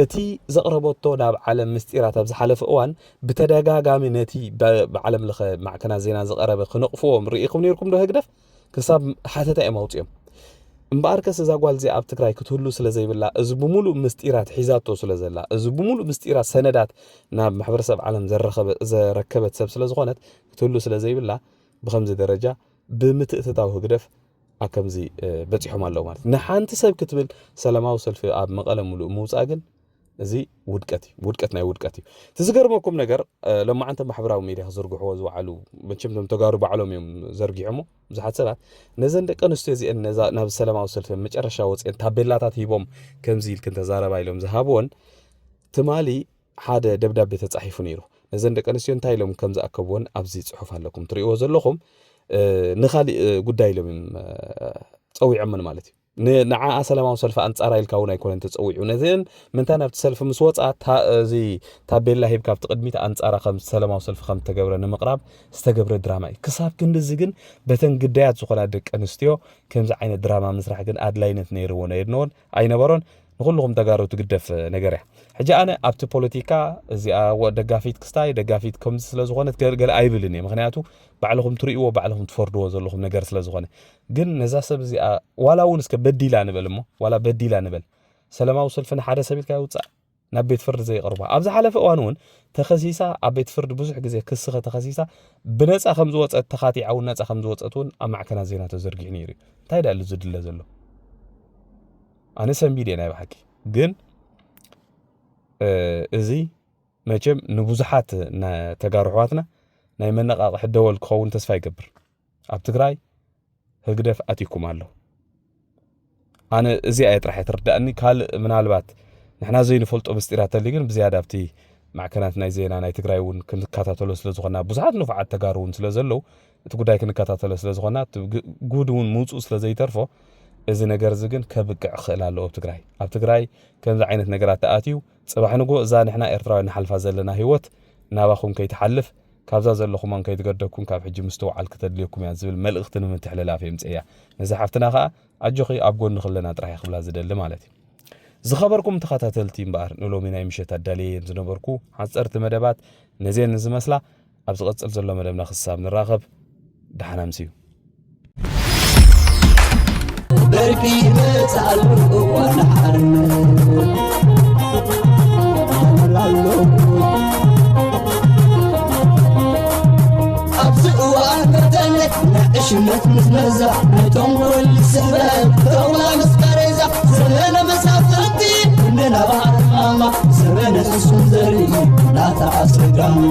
እቲ ዘቕረበቶ ናብ ዓለም ምስጢራት ኣብ ዝሓለፈ እዋን ብተደጋጋሚ ነቲ ብ-፣ ብዓለም ለኸ ማዕከናት ዜና ዝቐረበ ክነቕፍዎ ርኢኹም ነይርኩም ዶ ህግደፍ? ክሳብ ሓተታ እዮም ኣውፂኦም። እምበኣርከስ እዛ ጓል እዚኣ ኣብ ትግራይ ክትህሉ ስለ ዘይብላ፣ እዚ ብምሉእ ምስጢራት ሒዛቶ ስለ ዘላ፣ እዚ ብምሉእ ምስጢራት ሰነዳት ናብ ማሕበረሰብ ዓለም ዘረኸበ-፣ ዘረከበት ሰብ ስለ ዝኾነት፣ ክትህሉ ስለ ዘይብላ፣ ብኸምዚ ደረጃ ብምትእትታው ህግደፍ ኣብ ከምዚ፣ እ፣ በጺሖም ኣለዉ ማለት እዩ። ንሓንቲ ሰብ ክትብል ሰላማዊ ሰልፊ ኣብ መቐለ ምሉእ ምውጻእ ግን እዚ ውድቀት እዩ። ውድቀት ናይ ውድቀት እዩ። እቲ ዝገርመኩም ነገር፣ እ፣ ሎማዓንቲ ማሕበራዊ ሚድያ ክዝርግሕዎ ዝወዓሉ፣ መቸም እቶም ተጋሩ ባዕሎም እዮም ዘርጊሖሞ፣ ብዙሓት ሰባት ነዘን ደቂ ኣንስትዮ እዚአን ነዛ ናብ ሰላማዊ ሰልፊ መጨረሻ ወጺአን ታቤላታት ሂቦም ከምዚ ኢልክን ተዛረባ ኢሎም ዝሃብወን ትማሊ ሓደ ደብዳቤ ተጻሒፉ ነይሩ። ነዘን ደቂ ኣንስትዮ እንታይ ኢሎም ከም ዝኣከብወን ኣብዚ ጽሑፍ ኣለኩም ትርእይዎ ዘለኹም። እ፣ ንኻሊእ፣ እ፣ ጉዳይ ኢሎም እዮም፣ እ፣ ጸዊዖመን ማለት እዩ። ን-፣ ንዓኣ ሰላማዊ ሰልፊ ኣንጻራ ኢልካ እውን ኣይኮነን ተጸዊዑ። ነዘን ምንታ ናብቲ ሰልፊ ምስ ወጻ፣ ታ-፣ እዚ ታቤላ ሂብካ ኣብቲ ቅድሚት ኣንጻራ ከም ሰላማዊ ሰልፊ ከም እተገብረ ንምቕራብ ዝተገብረ ድራማ እዩ። ክሳብ ክንድዚ ግን በተን ግዳያት ዝኾና ደቂ ኣንስትዮ ከምዚ ዓይነት ድራማ ምስራሕ ግን ኣድላይነት ነይርዎን ኣየድነዎን ኣይነበሮን። ንኹልኹም ተጋሩ ትግደፍ ነገር እያ። ሕጂ ኣነ ኣብቲ ፖለቲካ እዚኣ ወ-፣ ደጋፊት ክስታይ ደጋፊት ከምዚ ስለ ዝኾነት ገለ፣ ገለ ኣይብልን እየ። ምኽንያቱ ባዕልኹም ትርእይዎ፣ ባዕልኹም ትፈርድዎ ዘለኹም ነገር ስለ ዝኾነ። ግን ነዛ ሰብ እዚኣ ዋላ እውን እስከ በዲላ ንበል እሞ፣ ዋላ በዲላ ንበል። ሰላማዊ ሰልፊ ንሓደ ሰብ ኢልካ ይውጻእ፣ ናብ ቤት ፍርዲ ዘይቐርባ። ኣብ ዝሓለፈ እዋን እውን ተኸሲሳ፣ ኣብ ቤት ፍርዲ ብዙሕ ግዜ ክሲ ከተኸሲሳ፣ ብነጻ ከም ዝወጸት፣ ተኻቲዓ እውን ነጻ ከም ዝወጸት እውን ኣብ ማዕከናት ዜና ተዘርጊሑ ነይሩ እዩ። እንታይ ደኣ እዩ ዝድለ ዘሎ? ኣነ ሰንቢደ ናይ ብሓቂ። ግን፣ እ፣ እዚ መቸም ንብዙሓት ና-፣ ተጋሩ ኣሕዋትና ናይ መነቓቕሒ ደወል ክኸውን ተስፋ ይገብር። ኣብ ትግራይ ህግደፍ ኣትዩኩም ኣሎ። ኣነ እዚኣ እየ ጥራሕ እትርዳእኒ። ካልእ ምናልባት ንሕና ዘይንፈልጦ ምስጢራት ተልዩ ግን ብዝያዳ ኣብቲ ማዕከናት ናይ ዜና ናይ ትግራይ እውን ክንከታተሎ ስለ ዝኾና፣ ብዙሓት ንፉዓት ተጋሩ እውን ስለ ዘለዉ፣ እቲ ጉዳይ ክንከታተሎ ስለ ዝኾና፣ እቲ ግ-፣ ጉድ እውን ምውፅኡ ስለ ዘይተርፎ፣ እዚ ነገር እዚ ግን ከብቅዕ ክኽእል ኣለዎ ኣብ ትግራይ። ኣብ ትግራይ ከምዚ ዓይነት ነገራት ተኣትዩ፣ ጽባሕ ንግሆ እዛ ንሕና ኤርትራውያን ንሓልፋ ዘለና ህይወት ናባኹም ከይትሓልፍ፣ ካብዛ ዘለኹሞን ከይትገደኩም ካብ ሕጂ ምስትውዓል ክተድልየኩም እያ ዝብል መልእኽቲ ንምትሕልላፍ እየ ምጽእያ። ነዛ ሓፍትና ኸኣ ኣጆኺ ኣብ ጎንኺ ኣለና ጥራሕ እየ ክብላ ዝደሊ ማለት እዩ። ዝኸበርኩም ተኸታተልቲ እምበኣር ንሎሚ ናይ ምሸት ኣዳልየየን ዝነበርኩ ሓጸርቲ መደባት ነዚአን ዝመስላ። ኣብ ዝቐጽል ዘሎ መደብና ክሳብ ንራኸብ ደሓን ኣምስዩ። በርቂ ይመጽእ ኣሎ እዋን ሓርነት ኣሎ። ኣብዚ እዋን ከተለ ናይ ዕሽነት ምዝመዛ ናይ ተንኮል ስሕበት ተውላ ምስ ቃሬዛ ዘመነ መሳፍንቲ ናባህር ማማ ዘበነ እሱን ዘርኢ ናታ ኣስርጋማ